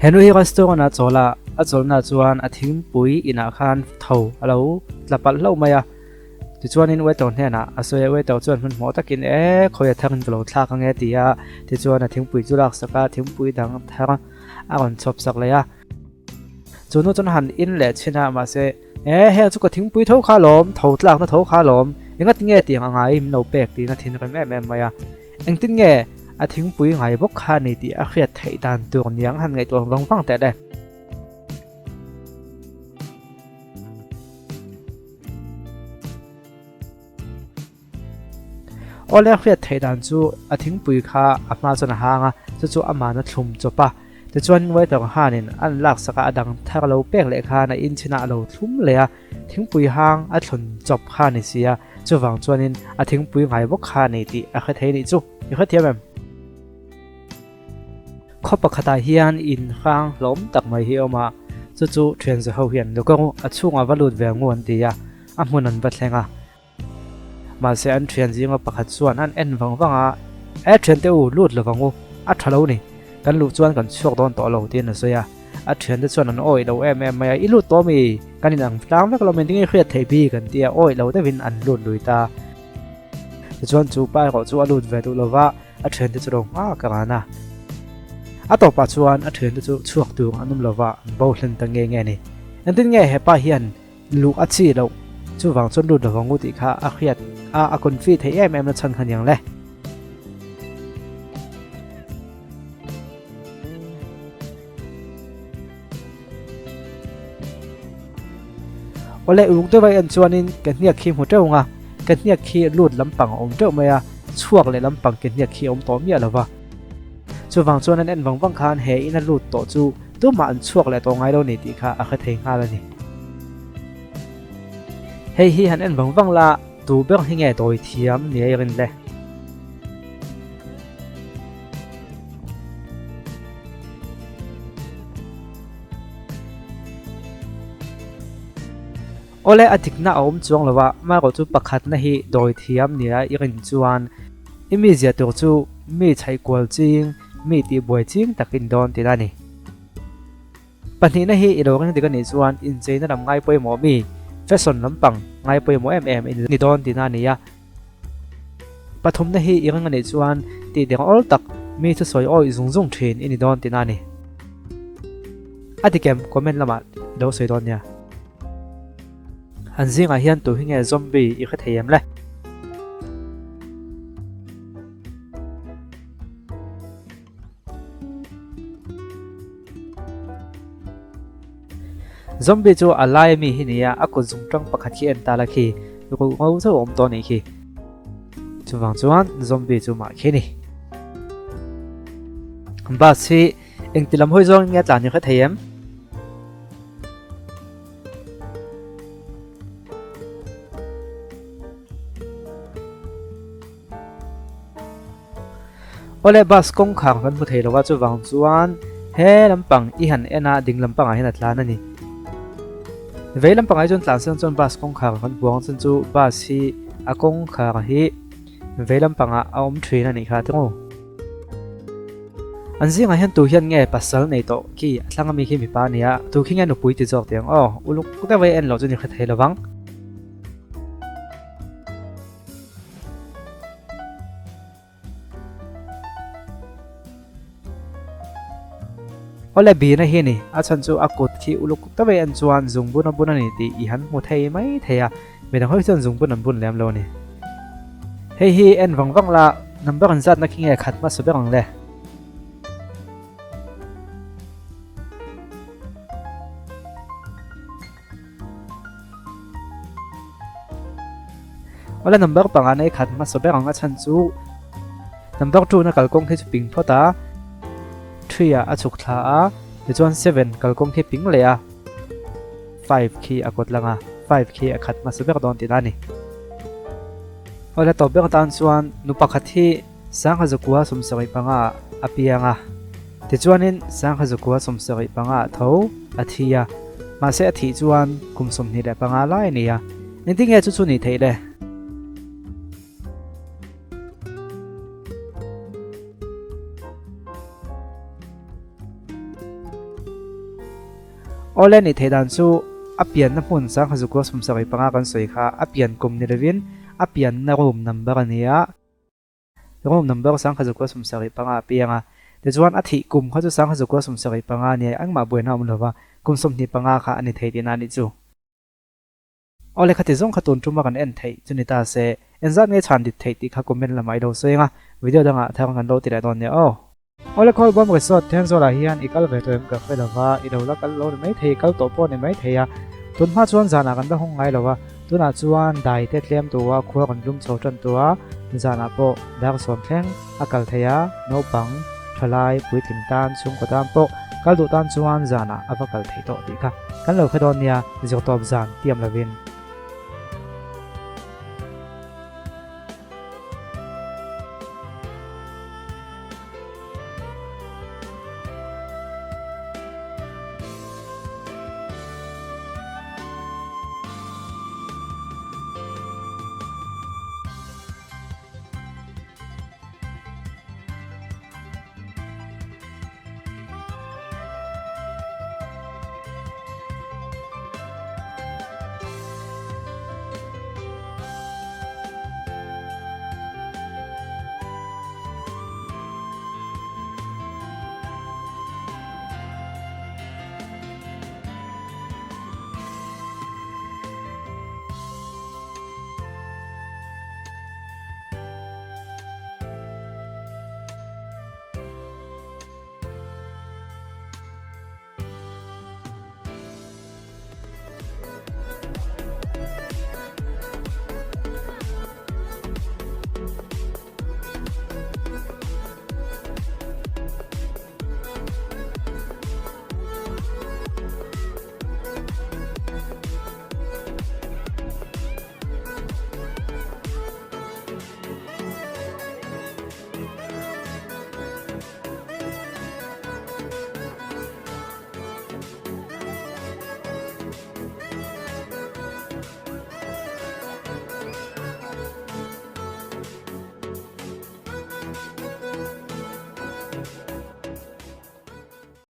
Henu hi restaurant ah chawl a, a chawlhna chuan a thingpui inah khan tho a lo tla palh hlauh mai a. Tichuanin waiter hnenah a sawi a, waiter chuan hmanhmawh takin e khawi a tharin ka lo thlak ange a ti a, tichuan a thingpui chu laksak a, thingpui dang thar a rawn chhawp sak leh a. Chu nu chuan han in leh chhin a, mahse e heng chu ka thingpui tho kha alawm, tho tlakna tho kha alawm, engati nge tiang a ngai min lo pek tiin a thinrim em em mai a. Engtin nge a thingpui ngai bawk kha ni tih a hriat theih dan tur niang han ngaihtuah vang vang teh le. Awle a hriat theih dan chu a thingpui kha a hma chuan a hang a, chu chu aman a thlum chawp a. Tichuan waiter hanin an laksak a, a dang thar lo pek leh khan a inchinah a lo thlum leh a, thingpui hang a thlun chawp kha a ni si a, chuvang chuanin a thingpui ngai bawk kha a ni tih a hre thei nih chu. I hrethiam em? Khaw pakhatah hian in hrang hlawm tak mai hi a awm a, chu chu thianza ho hian Lukaw a chhungah va lut ve ngu an ti a, a hmun an va thleng a. Mahse an thian zinga pakhat chuan an en vang vang a, E thiante u, lut lo vang u, a tha lo ni, kan luh chuan kan chhuak dawn tawh lo tiin a sawi a. A thiante chuan an awih lo em em mai a, I lut tawh mi? Kan inang tlang vek lo mai, tinge hriat theih bik an ti a, awih lo deuhin an lut lui ta. Tichuan chu pa erawh chu a lut ve duh lo va, a thiante chu lo nghak a ran a. A tawpah chuan a thiante chu chhuak tur an awm lo va, an bo hlen ta nge nge a ni. Engtin nge he pa hian Luh a chi loh, chuvang chuan lut lovang u tih kha a hriat a, a confi theih em em na chhan kha niang le. Awle uluk deuh a en chuanin ke hniak khi hmu teuh ang a, ke hniak khi lut lampang a awm teuh mai a, chhuak leh lampang ke hniak khi a awm tawh miah lova. Chuvang chuan an en vang vang khan he ina lut tawh chu tumah an chhuak leh tawh ngai lo ni tih kha a hre thei nghal a ni. Hei hi han en vang vang la, tu ber hi nge dawi thiam ni ei rin le? Awle a dikna a awm chuang lo a, amaherawhchu pakhatna hi dawi thiam nia i rin chuan i mizia tur chu mi chhaihkual ching, mi tihbuai ching tak in dawn tihna a ni. Pahnihna hi i lo ring dik a nih chuan incheina lam ngai pawimawh mi, fashion lampang ngai pawimawh em em i ni dawn tihna a ni a. Pathumna hi i ring a nih chuan tih deng awl tak mi thusawi awih zung zung thin i ni dawn tihna a ni. A dik em? Comment lamah i lo sawi dawn nia. An zingah hian tu hi nge zombie i hre thei em le? Zombie chu a lai ami hi nia a kut zung tang pakhat khi en ta la khi ruh ngo zauh a awm tawh anih khi chuvang chuan zombie chu mah khi ni bus hi engti lam hawi zawng in nge a tlan hi hre thei em? Awle bus kawngkhar kan hmu thei lo a chuvang chuan he lampang i han en a ding lampangah hian a tlan a ni. Vei lampangah hi chuan tlan sen chuan bus kawngkhar kan hmu ang chuan chu bus hi a kawngkhar hi vei lampangah a awm thin a nih kha tingo. An zingah hian tu hian nge pasal nei tawh khi a thlang ami khi mipa a ni a tu khi nge nupui ti zawk tih ang aw uluk deuh a en loh chu ni hre thei lovang. Awle bina hi ni, a chhan chu a kut khi uluk ta vei an chuan zungbun a bun a ni tih i han hmu thei mai thei a, midang ho hi chuan zungbun an bun lem lo a ni. Hei hi en vang vang la, number an zatna khi nge khat hmasa ber ang le? Awle number panga nei khat hmasa ber ang a chhan chu number 2 na kalkawng khi chu ping phawt a 3 ah a chhuk thla a tichuan 7 kalkawng khi ping leh a 5 khi a kawt lang a 5 khi a khat hmasa ber dawn tihna a ni. Awle tawp ber atan chuan nu pakhat hi Sangha zakua 75 a piang a, tichuanin sangha zakua 75 tho a thi a, mahse a thih chuan kum 25 lai a ni a, engtin nge chu chu nih theih le? Awle nih theih dan chu a pianna hmun Sanghazuka 75 kan sawi kha a pian kum ni lovin a pianna room number a ni a. Room number Sanghazuka 75 a piang a. Tichuan a thih kum kha chu Sanghazuka 75 a ni a, engmah buaina a awm lova, kum 25 kha a ni thei tihna a nih chu. Awle khati zawng kha tun tuma kan en theih chu ni ta se, engzat nge chhan dik theih tih kha comment lamah i lo sawi ang a, video dangah thar kan lo ti leh dawn nia aw. Awle Khawlbawm Resort Thenzawl-ah hian i kal ve tawh em ka hre lo va, i lo la kal lo ni mai thei, kal tawh pawh ni mai thei a. Tun hma chuan zanah kan la hawng ngai lo a, tunah chuan dai te tlem tua khua kan lum chho tan tua, zanah pawh dar sawm thleng a kal thei a, naupang, thalai, puitling tan, chhungkaw tan pawh kal duh tan chuan zanah a va kal theih tawh tih kha kan lo hre dawn nia, zirtawp zan tiam lovin.